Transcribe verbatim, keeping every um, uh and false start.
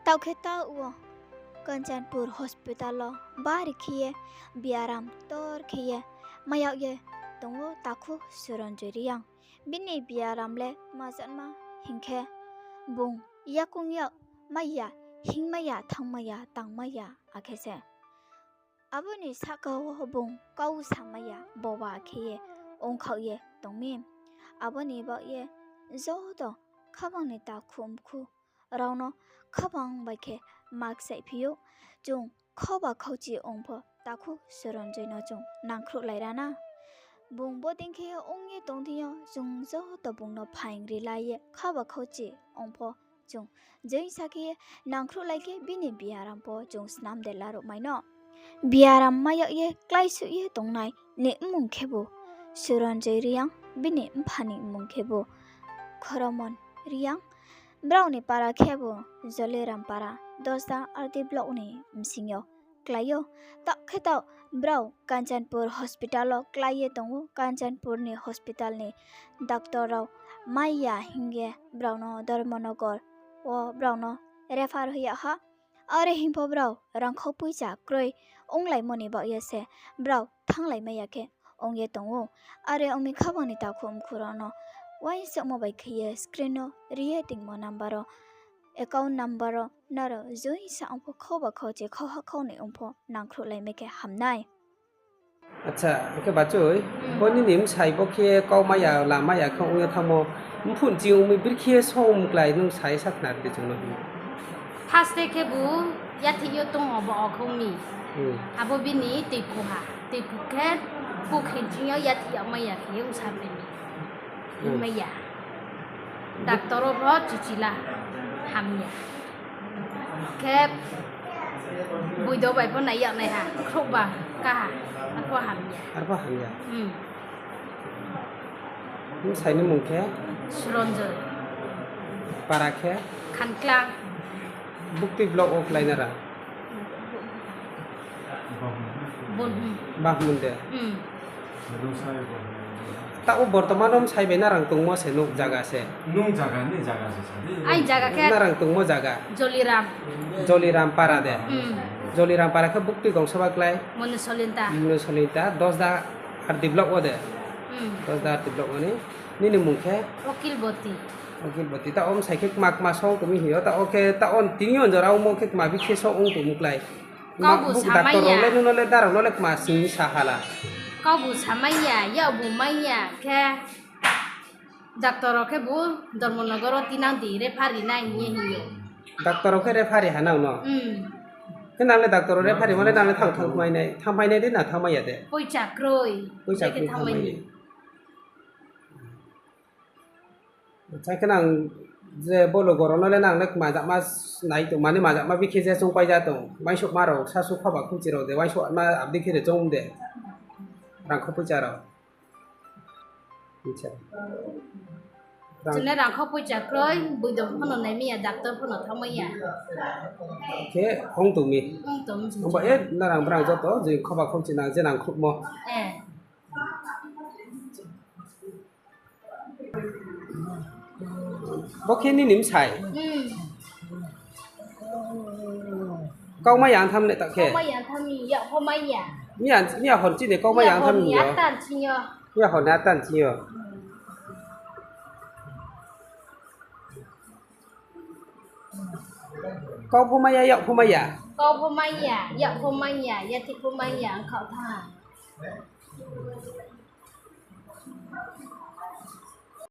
Taoh khe taoh wo Kanchanpur hospital wo bari khe ye biaram tor khe ye mai yag ye tong ou takhu Suranjoy Reang. Bini biaram le tma jatma hing khe, bung yakoung yag mai ya, hingmai ya, thanngmai ya, tangmai ya, akhe se. Abo ni sahka wo bung kau samai ya, boba khe ye ongkhaoh ye tong mi. Abo ni baoh ye joto khabang ni takhu mkhu rao no khabang bai khe ma kchaihphi ou. Chung khauba khauchi ong pho takhu Suranjoy no chung nangkhruhlai ra na. Bung bodei khe ong ye tong thing yo chung joto bung no phaing rilai ye khauba khauchi ong pho chung joinsa khe ye nangkhruhlai khe bini biaram pho chung snam de laruh mai no. Biaram mai yag ye kláisuh ye tongnai ni mmung khebu Suranjoy Reang, bini mpha ni mmung khebu Khoromon Reang. Brao ni para khebu Joliram para, Dosda R D block ni bsing yo klái ou. Taoh khe taoh brao Kanchanpur hospital wo klái ye tong ou. Kanchanpur ni hospital ni doctor rao mai ya hing ye brao no Dharmanagar wo brao no refer hoih yag ha. Are hing pho brao rangkhau poicha kroi onglaimo ni baoh ye se brao thannglai mai ya khe ong ye tong ou. Are ong mi khabang ni takhu mkhu rao no uaingsouhmo bai khe ye screen no ri ye tingmo number wo, account number wo nrao joinsa ong pho khauba khauchi khauha khaunoi ong pho nangkhruhlai mai khe ham nai. Acha, akhe bachoi, bo nini bsai bo khe kau mai ya, lam mai ya khe ong ye thanngmo, mphuh nching ong mi brekhe ye só mklái nung sa ye sakhna ri di chung no. First day khebu yathih yo tong o bo okhong mi. Abo bini tuiphuha, tuiphu khe, pukhe nching yo yathih yag mai ya khe ye ongsa phai mi. Mai ya. Doctor wo pho chichila, hamya. Khe boido bai pho nai yag nai ha, khrouhba kaha, arpho hamya. Arpho hamya. Bsai ni mmung khe? Suranjoy. Para khe? Khanklang. Buktui block wo klái na ra? Bahmun de. Taoh wo bortoman wo bsai bai nrang tongmo se nouh zaga se? Nrang tongmo zaga? Joliram para de. Joliram para khe buktui gongsoba klái? Monu Solinta, Dosda R D block wo de. Dosda R D block wo ni. Nini mmung khe? Okilboti. Taoh wo bsai khe kma kma só ong tong mi hing yo, taoh wo khe taoh wo tini yo jora ongmo khe kma bikhe só ong tong mi klái? Doctor rao le nung no le, nrao no le kma sing sa hala? Kaubu samai ya, yakbu mai ya khe, doctor rao khebu Dharmanagar wo tinang di, refer ri nai hing ye hing ou. Doctor rao khe refer ri ha nang no? Khe nang le doctor rao refer rimo le nang le thanng, thanngphai nai, thanngphai nai de na thanngmai ya de? Poicha kroi. Poicha kroi thanngmai ni. Acha, khe nang je bo logo rao no le nang le kma jama nai tong, mani ma jama bikhe je choungpai ja tong, uaingsouhma rao, sasu khauba khauchi rao de, uaingsouhma abdi khe de choung de, rangkhau poicha rao. Chung le rangkhau poicha kroi, boido pho no nai mai ya, doctor pho no thanngmai ya. Khe ong tong mi. Ongba ye nrang brang joto je khauba khauchi nang je nangkhruhmo. Bo khe nini bsai? Kau mai ya tham le taoh khe? Miya hor chini kau mai ya tham hing yo? Miya hor ni atan ching yo. Kau pho mai ya, yak pho mai ya? Kau pho mai ya, yak pho mai ya, yathih pho mai ya, ongkhaoh tha.